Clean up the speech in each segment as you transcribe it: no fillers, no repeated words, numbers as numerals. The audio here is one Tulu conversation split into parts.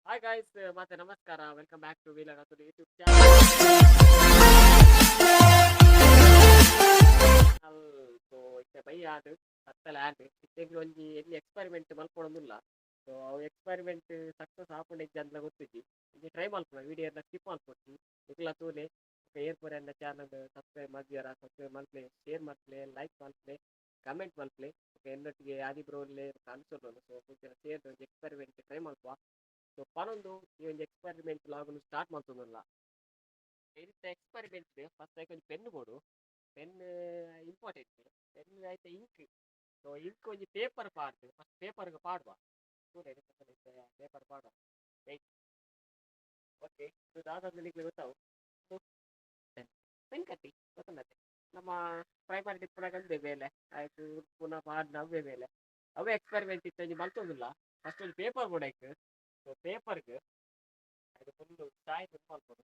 ಹಾಯ್ ಗಾಯ್ಸ್, ಮತ್ತೆ ನಮಸ್ಕಾರ. Welcome back to vlog YouTube channel. So ಇತ್ತೆ ಬಯ್ಯ ಆಂಡ್, ಕತ್ತಲೆ ಆಂಡ್. ಇತ್ತೆಗ್ ಒಂಜಿ ಎಲ್ಲಿ ಎಕ್ಸ್ಪೆರಿಮೆಂಟ್ ಮಲ್ಪೊಡೊಂದುಲ್ಲ. ಸೊ ಅವು ಎಕ್ಸ್ಪೆರಿಮೆಂಟ್ ಸಕ್ಸಸ್ ಆಪುಂಡ ಇಜ್ಜ ಅಂದ್ಲ ಗೊತ್ತಿಜ್ಜಿ. ಒಂಜಿ ಟ್ರೈ ಮಲ್ಪುನ. ವಿಡಿಯೋ ಎಲ್ಲ ಸ್ಕಿಪ್ ಮಲ್ಪೊಡ್ಚಿ, ನಿಕ್ಲ ತೂಲೆ. ಏರ್ ಪೂರ ಎನ್ನ ಚಾನಲ್ ಸಬ್ಸ್ಕ್ರೈಬ್ ಮಲ್ದಿಯರ, ಸಬ್ಸ್ಕ್ರೈಬ್ ಮಲ್ಪಲೆ, ಶೇರ್ ಮಲ್ಪಲೆ, ಲೈಕ್ ಮಲ್ಪಲೆ, ಕಮೆಂಟ್ ಮಲ್ಪಲೆ. ಬೊಕ ಎನ್ನೊಟ್ಟಿಗೆ ಆದಿ ಬ್ರೋ ಉಲ್ಲೆ, ಅನ್ಸೊಲ್ಲುಂಡು. ಸೊ ಪೂರ ಸೇರ್ದ್ ಒಂಜಿ ಎಕ್ಸ್ಪೆರಿಮೆಂಟ್ ಟ್ರೈ ಮಲ್ಪುವ. ಸೊ ಪನೊಂದು ಈ ಒಂಜಿ ಎಕ್ಸ್ಪೆರಿಮೆಂಟ್ ವ್ಲಾಗ್ ಸ್ಟಾರ್ಟ್ ಮಲ್ತೊಂದುಲ್ಲ. ಇತ್ತೆ ಎಕ್ಸ್ಪೆರಿಮೆಂಟ್ ಫಸ್ಟ್ ಐಕ್ ಒಂಜಿ ಪೆನ್ ಬೋಡು. Pen important. ಪೆನ್ ಐತ ಇಂಕ್. ಸೊ ಇಂಕ್ ಒಂಜಿ ಪೇಪರ್ ಪಾಡ್ದ್ ಫಸ್ಟ್ ಪೇಪರ್ ಗ್ ಪಾಡುವ. ತೂಲೆ, ಪೇಪರ್ ಪಾಡುವ. ಓಕೆ, ಇದು ದಾದಂದ್ ನಿಕ್ಲೆ ಗೊತ್ತಾವು. ಪೆನ್. ಪೆನ್ ಕಟ್ಟಿ ಗೊತ್ತುಂಡತೆ. ನಮ್ಮ ಪ್ರೈಮರಿ ಇಪ್ಪುನಗ ಉಂದೇ ಬೇಲೆ. ಆಯ್ತು, ಪುನಃ ಪಾಡ್ನ ಅವ್ವೇ ಬೇಲೆ. ಅವೇ ಎಕ್ಸ್ಪೆರಿಮೆಂಟ್ ಇತ್ತೆ ಒಂಜಿ ಮಲ್ತೊಂದುಲ್ಲ. ಫಸ್ಟ್ ಒಂಜಿ ಪೇಪರ್ ಬೋಡು ಐಕ್. ಸೊ ಪೇಪರ್ಗ್ ಐಕ್ ಫುಲ್ ಶಾಯಿ ಮಲ್ಪೊಡು.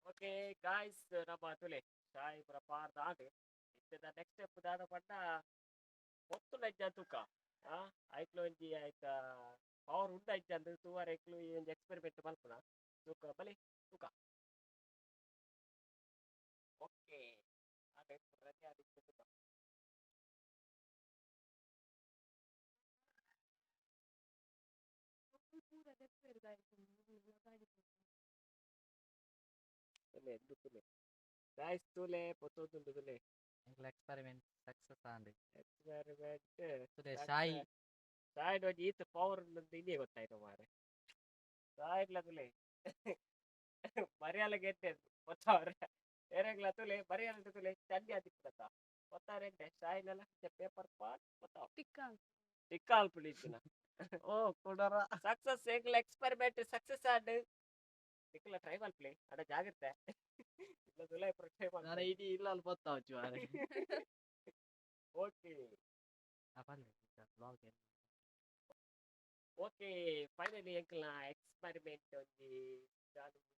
ಓಕೆ ಗಾಯ್ಸ್, ನಮ್ಮ ತೂಲೆ, ಶಾಯಿ ಪೂರ ಪಾಡ್ದ್ ಆಂಡ್. ಇತ್ತೆದ ನೆಕ್ಸ್ಟ್ ಸ್ಟೆಪ್ ದಾದ ಪಂಡ, ಪೊತ್ತುಂಡ ಇಜ್ಜ ತೂಕ. ಆ ಐಕ್ಲ ಒಂಜಿ ಐತ ಪವರ್ ಉಂಡ ಇಜ್ಜ ಅಂದ್ ತೂವರೆ ಐಕ್ಲು ಈ ಒಂಜಿ ಎಕ್ಸ್ಪೆರಿಮೆಂಟ್ ಮಲ್ಪುನ. ತೂಕ, ಬಲೆ ತೂಕ. ಓಕೆ, ಆಂಡ್, ರೆಡಿ ಆದ್ ತೂಕ. ಪೂರ ದೆಪ್ಪೆರ್. ತೂಲೆ, ತೂಲೆ ಗಾಯ್ಸ್, ತೂಲೆ, ಪೊತ್ತೊಂದುಂಡು ತೂಲೆ. ಎಂಕ್ಲ ಎಕ್ಸ್ಪೆರಿಮೆಂಟ್ ಸಕ್ಸಸ್ ಆಂಡ್. ಎಕ್ಸ್ಪೆರಿಮೆಂಟ್. ತೂಲೆ ಶಾಯಿ. ಶಾಯಿಡ್ ಒಂಜಿ ಈತ್ ಪವರ್ ಉಂಡು ಇಂದೇ ಗೊತ್ತಾಯ್ತು ಮಾರೆ. ಶಾಯಿಡ್ಲ ತೂಲೆ, ಮರ್ಯಾಲ ಗೆಡ್ಡೆ ಪೊತ್ತವ್ರೆ ಏರೆಗ್ಲ. ತೂಲೆ, ಮರ್ಯಾಲ ತೂಲೆ, ಚಂಡಿ ಆದಿಪ್ಪುನತ ಪೊತ್ತಾರೆ. ಎಡ್ಡೆ ಶಾಯಿನೆಲ್ಲ ಪೇಪರ್ ಪಾಡ್ ಪೊತ್ತಾವ್. ಟಿಕ್ಕ. ಟಿಕ್ಕ ಅಲ್ಪುಂಡು ಇತ್ತಿನ. ಓ ಕುಡರ. ಸಕ್ಸಸ್, ಎಂಕ್ಲ ಎಕ್ಸ್ಪೆರಿಮೆಂಟ್ ಸಕ್ಸಸ್ ಆಂಡ್. ನಿಕ್ಲ ಟ್ರೈ ಮಲ್ಪಲೆ, ಅಡ ಜಾಗ್ರತೆ. ಇಲ್ಲ ತುಲೆ ಟ್ರೈ. ನಾನ ಇಡೀ ಇಲ್ಲ ಪೊತ್ತಾವಚ್ಚು ಮಾರೆ. ಓಕೆ. ಪನ್ಲೆ vlog. Okay, finally ಎಂಕ್ಲ ಎಕ್ಸ್ಪೆರಿಮೆಂಟ್ ಒಂಜಿ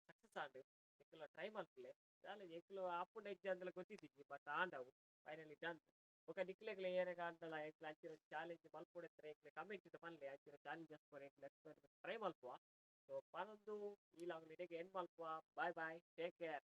ಸಕ್ಸಸ್ ಆಂಡ್. ನಿಕ್ಲ ಟ್ರೈ ಮಲ್ಪಲೆ. ದಾಲ ಎಂಕ್ಲು ಆಪುಂಡ ಇಜ್ಜ ಅಂದ್ಲ ಗೊತ್ತಿತ್ತಿಜಿ, ಬಟ್ ಆಂಡ್ ಅವು. Finally done. ಬೊಕ ನಿಕ್ಲೆಗ್ಲ ಏರೆಗ್ ಆಂಡಲ ಎಂಕ್ಲ ಅಂಚಿನ ಚಾಲೆಂಜ್ ಮಲ್ಪೊಡಿತ್ತ್ಂಡ ಎಂಕ್ಲೆ ಕಮೆಂಟ್ ಡ್ ಪನ್ಲೆ. ಅಂಚಿನ ಚಾಲೆಂಜಸ್ ಪೂರ ಎಂಕ್ಲ ಎಕ್ಸ್ಪೆರಿಮೆಂಟ್ ಟ್ರೈ ಮಲ್ಪುವ. ಸೊ ಪನೊಂದು ಈ ವ್ಲಾಗ್ ಇಡೆಗ್ ಎಂಡ್ ಮಲ್ಪುವ. Bye bye, take care.